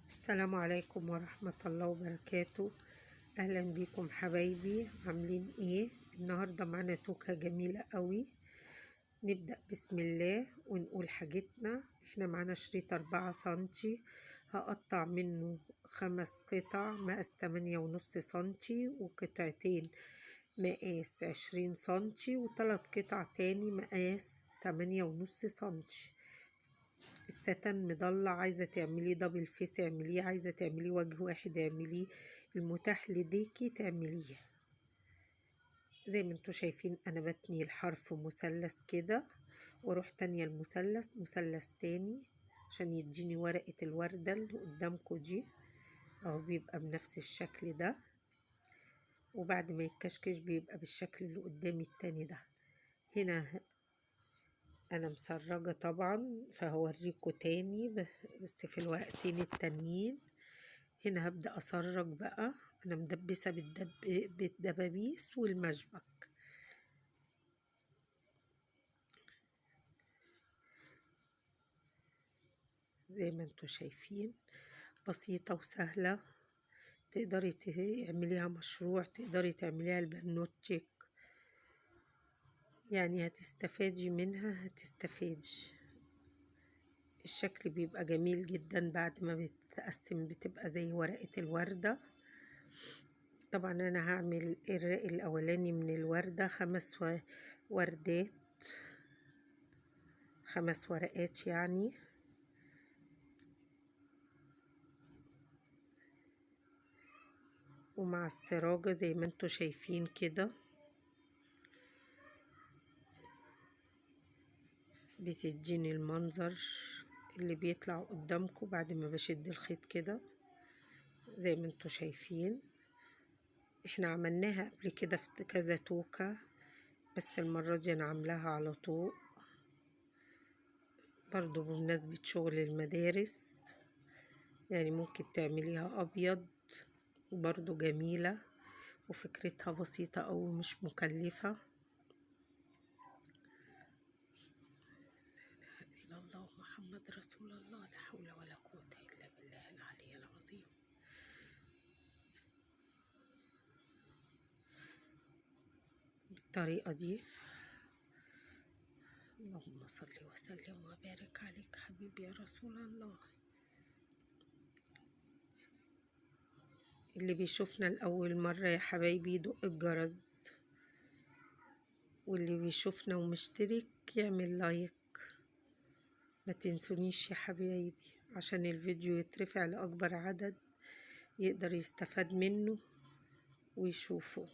السلام عليكم ورحمة الله وبركاته. أهلا بيكم حبايبي، عاملين ايه؟ النهاردة معانا توكة جميلة قوي. نبدأ بسم الله ونقول حاجتنا. احنا معانا شريط 4 سنتي، هقطع منه 5 قطع مقاس 8.5 سنتي، وقطعتين مقاس 20 سنتي، وتلات قطع تاني مقاس 8.5 سنتي. الستان مضلع، عايزة تعمليه double face اعمليه، عايزة تعمليه وجه واحد اعمليه، المتاح لديكي تعمليه. زي ما انتوا شايفين انا بتني الحرف مثلث كده، واروح تانية المثلث مثلث تاني عشان يديني ورقة الوردة اللي قدامكوا دي اهو، بيبقى بنفس الشكل ده، وبعد ما يتكشكش بيبقى بالشكل اللي قدامي التاني ده. هنا انا مسرجة طبعا فهوريكوا تاني بس في الورقتين التانيين. هنا هبدأ اسرج بقى، انا مدبسة بالدبابيس والمشبك. زي ما انتوا شايفين بسيطة وسهلة، تقدري تعمليها مشروع، تقدري تعمليها لبنوتك، يعني هتستفادي منها، هتستفادي. الشكل بيبقى جميل جدا بعد ما بتتقسم، بتبقى زي ورقة الوردة. طبعا انا هعمل الرق الاولاني من الوردة 5 وردات، 5 ورقات يعني. ومع السراجة زي ما انتوا شايفين كده بتديني المنظر اللي بيطلع قدامكم بعد ما بشد الخيط كده زي ما انتوا شايفين. احنا عملناها قبل كده في كذا توكة، بس المرة دي انا عاملاها على طوق برضو بمناسبة شغل المدارس، يعني ممكن تعمليها ابيض برضو جميلة، وفكرتها بسيطة او مش مكلفة. لا إله إلا الله محمد رسول الله، لا حول ولا قوة إلا بالله العلي العظيم. بالطريقة دي اللهم صل وسلم وبارك عليك حبيبي يا رسول الله. اللي بيشوفنا لأول مرة يا حبايبي يدق الجرس، واللي بيشوفنا ومشترك يعمل لايك. ما تنسونيش يا حبايبي عشان الفيديو يترفع لأكبر عدد يقدر يستفاد منه ويشوفه.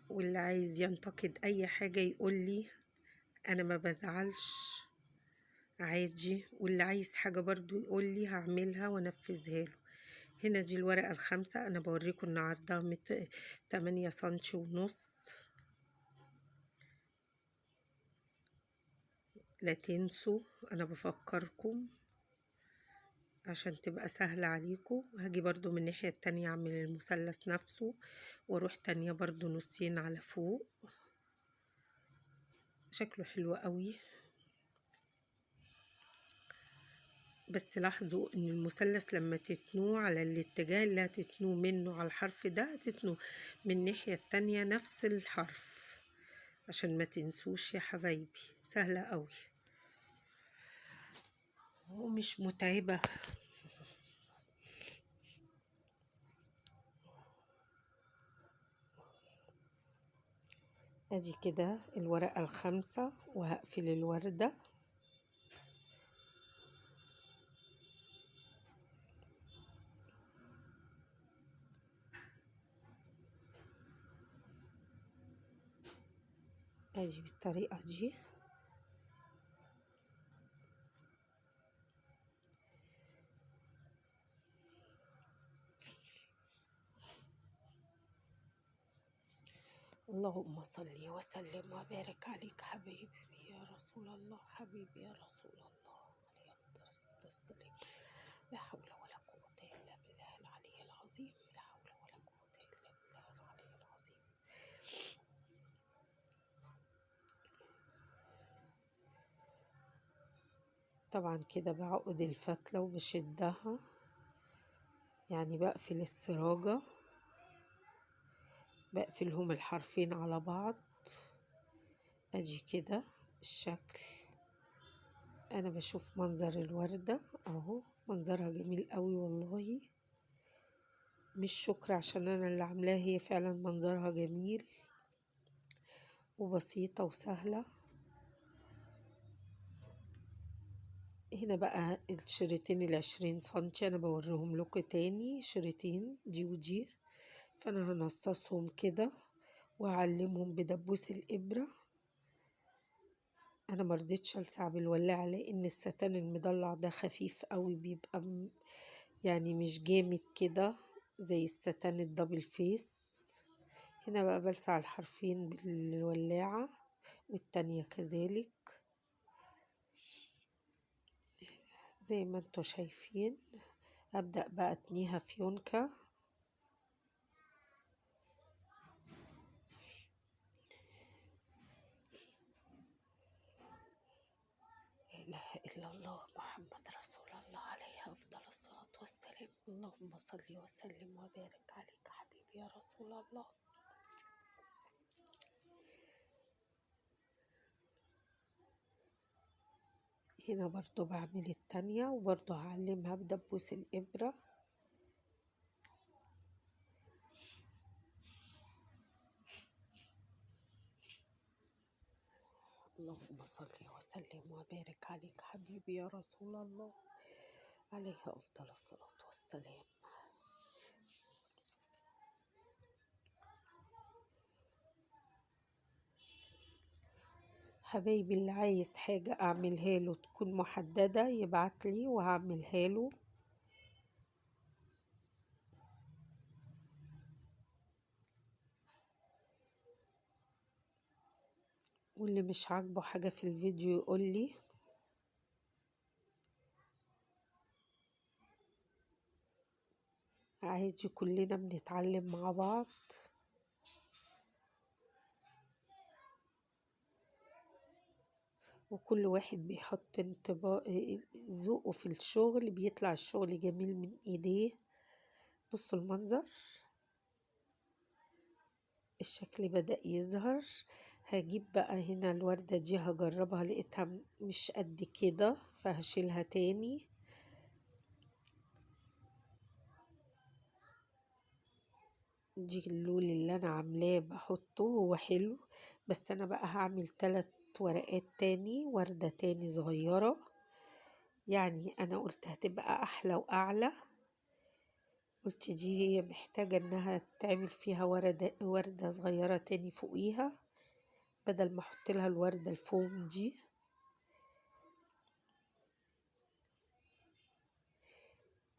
واللي عايز ينتقد أي حاجة يقولي، أنا ما بزعلش عادي، واللي عايز حاجة برضو يقولي هعملها وانفذها له. هنا دي الورقة 5، أنا بوريكم النهاردة 8 سنتي ونص. لا تنسوا أنا بفكركم عشان تبقى سهلة عليكم. هاجي برضو من الناحية التانية أعمل المثلث نفسه، واروح تانية برضو نصين على فوق. شكله حلو قوي، بس لاحظوا ان المثلث لما تتنوه على الاتجاه اللي هتتنوه منه على الحرف ده، هتتنوه من الناحية التانية نفس الحرف، عشان ما تنسوش يا حبايبي. سهلة قوي ومش متعبة. ادي كده الورقة 5، وهقفل الوردة. ادي بالطريقة دي. اللهم صل وسلم وبارك عليك حبيبي يا رسول الله، حبيبي يا رسول الله، عليه الصلاة والسلام. لا حول ولا قوة إلا بالله العلي العظيم، لا حول ولا قوة إلا بالله العلي العظيم. طبعا كده بعقد الفتلة وبشدها، يعني بقفل السراجة، بقفلهم الحرفين على بعض. ادي كده الشكل. انا بشوف منظر الوردة اهو، منظرها جميل قوي والله. مش شكر عشان انا اللي عاملاها، هي فعلا منظرها جميل وبسيطة وسهلة. هنا بقى الشريطين 20 سنتي انا بوريهم لكم تاني، شريطين دي ودي، فانا هنصصهم كده وهعلمهم بدبوس الابرة. انا مرضتش السع بالولاعة لان الستان المضلع ده خفيف قوي، بيبقى يعني مش جامد كده زي الستان ال double face. هنا بقى بلسع الحرفين بالولاعة والتانية كذلك زي ما انتوا شايفين. ابدأ بقى اتنيها فيونكة. لا إله إلا الله محمد رسول الله عليه أفضل الصلاة والسلام. اللهم صل وسلم وبارك عليك حبيبي يا رسول الله. هنا برضو بعمل التانية وبرضو هعلمها بدبوس الإبرة. اللهم صل وسلم وبارك عليك حبيبي يا رسول الله عليه أفضل الصلاة والسلام. حبايبي اللي عايز حاجة أعملها له تكون محددة يبعتلي وهعملها له. واللي مش عاجبه حاجة في الفيديو يقولي. عادي كلنا بنتعلم مع بعض. وكل واحد بيحط انطباع ذوقه في الشغل، بيطلع الشغل جميل من ايديه. بصوا المنظر، الشكل بدأ يظهر. هجيب بقى هنا الوردة دي هجربها، لقيتها مش قد كده فهشيلها تاني. دي اللول اللي انا عاملاه بحطه، هو حلو، بس انا بقى هعمل 3 ورقات تاني، وردة تاني صغيرة، يعني انا قلت هتبقى احلى واعلى. قلت دي هي محتاجة انها تعمل فيها وردة صغيرة تاني فوقيها بدل ما احط لها الوردة الفوم دي.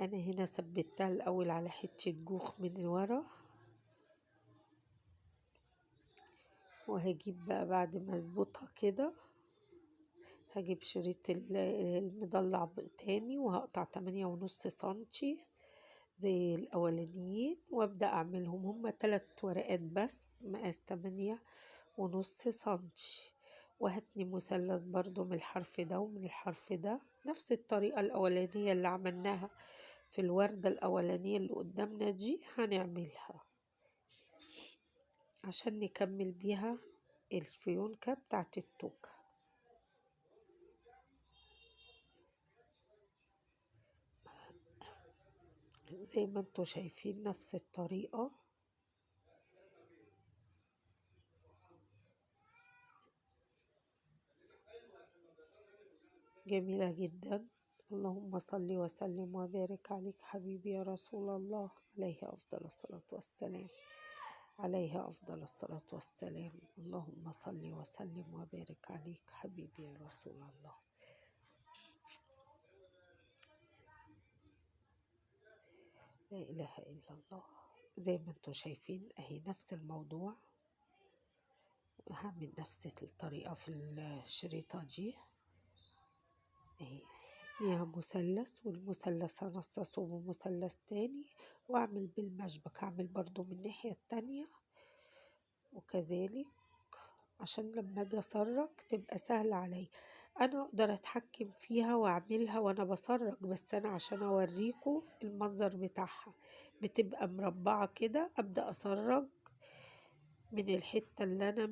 انا هنا ثبتها الاول على حتة جوخ من ورا، وهجيب بقى بعد ما اظبطها كده هجيب شريط المضلع تاني وهقطع 8.5 سنتي زي الاولانيين، وابدأ اعملهم. هما 3 ورقات بس مقاس 8.5 سنتي. وهتني مثلث برضو من الحرف ده ومن الحرف ده، نفس الطريقة الأولانية اللي عملناها في الوردة الأولانية اللي قدامنا دي هنعملها عشان نكمل بيها الفيونكة بتاعت التوكة. زي ما انتوا شايفين نفس الطريقة. جميلة جدا. اللهم صل وسلم وبارك عليك حبيبي يا رسول الله عليه أفضل الصلاة والسلام، عليه أفضل الصلاة والسلام. اللهم صل وسلم وبارك عليك حبيبي يا رسول الله. لا إله إلا الله. زي ما انتوا شايفين اهي نفس الموضوع، هعمل نفس الطريقة في الشريطة دي اهي، هتنيها مثلث والمثلث هنصصه بمثلث تاني، واعمل بالمشبك، هعمل برضو من الناحية التانية وكذلك، عشان لما اجي اسرج تبقى سهلة عليا. انا اقدر اتحكم فيها واعملها وانا بسرج، بس انا عشان اوريكم المنظر بتاعها بتبقى مربعة كده. ابدأ اسرج من الحتة اللي انا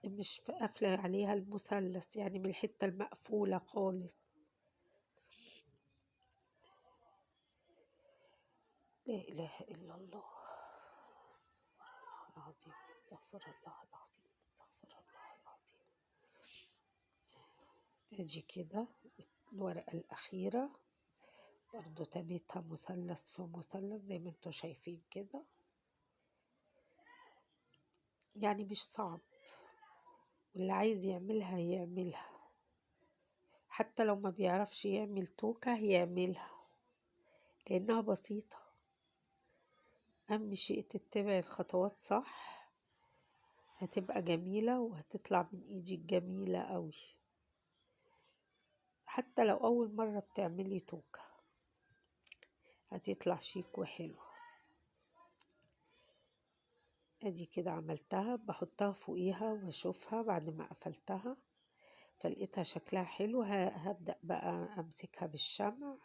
مش قافلة عليها المثلث، يعني من الحتة المقفولة خالص. لا اله الا الله العظيم، استغفر الله العظيم، استغفر الله العظيم. اجي كده الورقة الأخيرة برضو تنيتها مثلث في مثلث زي ما انتوا شايفين كده، يعني مش صعب، واللي عايز يعملها يعملها، حتى لو ما بيعرفش يعمل توكة يعملها لأنها بسيطة. أهم شيء تتبع الخطوات صح، هتبقى جميلة وهتطلع من ايدك جميلة قوي، حتى لو أول مرة بتعملي توكة هتطلع شيك وحلو. ادي كده عملتها، بحطها فوقيها واشوفها بعد ما قفلتها، فلقيتها شكلها حلو. هبدأ بقى امسكها بالشمع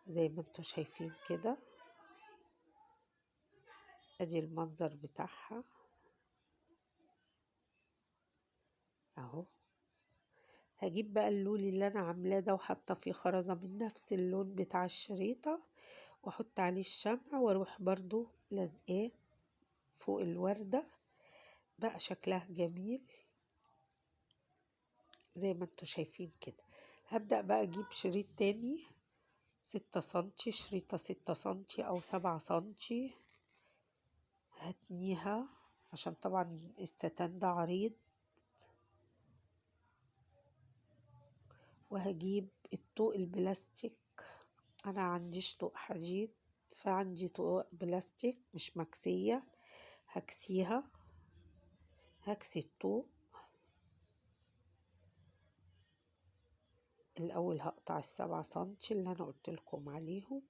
زي ما انتوا شايفين كده. ادي المنظر بتاعها اهو. هجيب بقى اللولي اللي انا عاملاه ده وحاطه فيه خرزه من نفس اللون بتاع الشريطه، واحط عليه الشمع واروح برضو لازقاه فوق الورده. بقى شكلها جميل زي ما انتوا شايفين كده. هبدأ بقى اجيب شريط تاني 6 سنتي، شريطة 6 سنتي او 7 سنتي، هتنيها عشان طبعا الستان ده عريض. وهجيب الطوق البلاستيك، انا عنديش طوق حديد فعندي طوق بلاستيك مش مكسية، هكسيها، هكسي الطوق الاول. هقطع 7 سنتي اللي انا قلت لكم عليهم،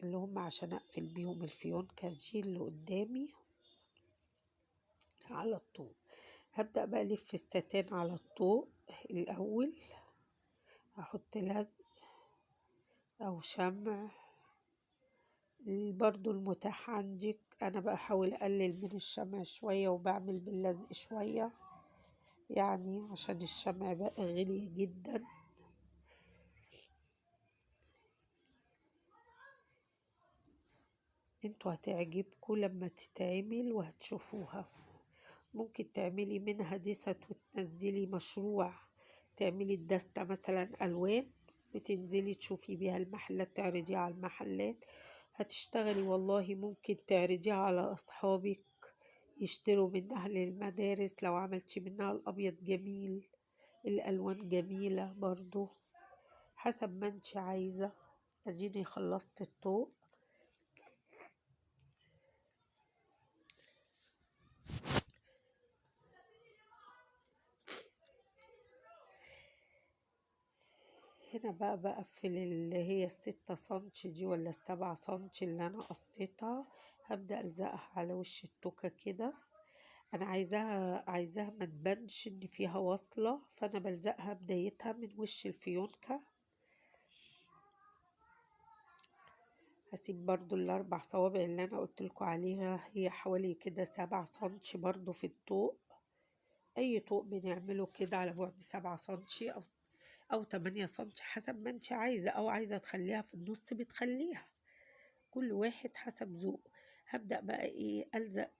اللي هم عشان اقفل بيهم الفيونكة دي اللي قدامي على الطوق. هبدأ بقى الف الستان على الطوق الاول، هحط لزق او شمع برضو المتاح عندك. انا بحاول اقلل من الشمع شوية وبعمل باللزق شوية، يعني عشان الشمع بقى غالي جدا. انتوا هتعجبكوا لما تتعمل وهتشوفوها. ممكن تعملي منها دست وتنزلي مشروع، تعملي الدستة مثلا ألوان وتنزلي تشوفي بيها المحلات، تعرضيها على المحلات، هتشتغلي والله. ممكن تعرضيها على أصحابك يشتروا منها للمدارس، لو عملتي منها الأبيض جميل، الألوان جميلة برضو، حسب ما انت عايزة. اديني خلصت الطوق. هنا بقى بقفل اللي هي 6 سنتي دي ولا 7 سنتي اللي انا قصيتها، هبدأ الزقها على وش التوكة كده. انا عايزاها ما تبانش ان فيها وصلة، فانا بلزقها بدايتها من وش الفيونكة. هسيب برضو ال4 صوابع اللي انا قلت لكم عليها، هي حوالي كده 7 سنتي برضو في الطوق. اي طوق بنعمله كده على بعد 7 سنتي او 8 سنتي حسب ما انت عايزة، او عايزة تخليها في النص بتخليها، كل واحد حسب ذوقه. هبدأ بقى الزق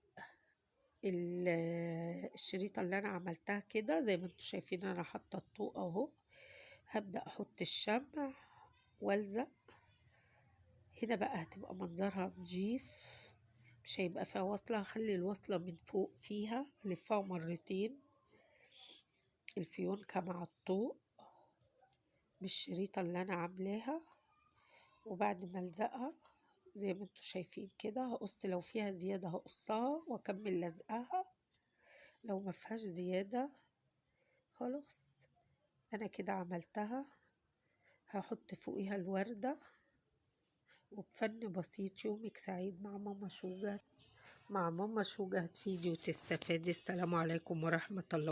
الشريطة اللي انا عملتها كده زي ما انتوا شايفين، انا حاطة الطوق اهو. هبدأ احط الشمع والزق. هنا بقى هتبقى منظرها نضيف، مش هيبقى فيها وصلة. هخلي الوصلة من فوق فيها، الفها مرتين الفيونكة مع الطوق بالشريطة اللي انا عاملاها. وبعد ما الزقها زي ما انتوا شايفين كده، هقص لو فيها زيادة هقصها واكمل لزقها، لو ما فيهاش زيادة خلاص انا كده عملتها. هحط فوقيها الوردة. وبفن بسيط. يومك سعيد مع ماما شوجة. مع ماما شوجة هتفيدي وتستفادي. السلام عليكم ورحمة الله.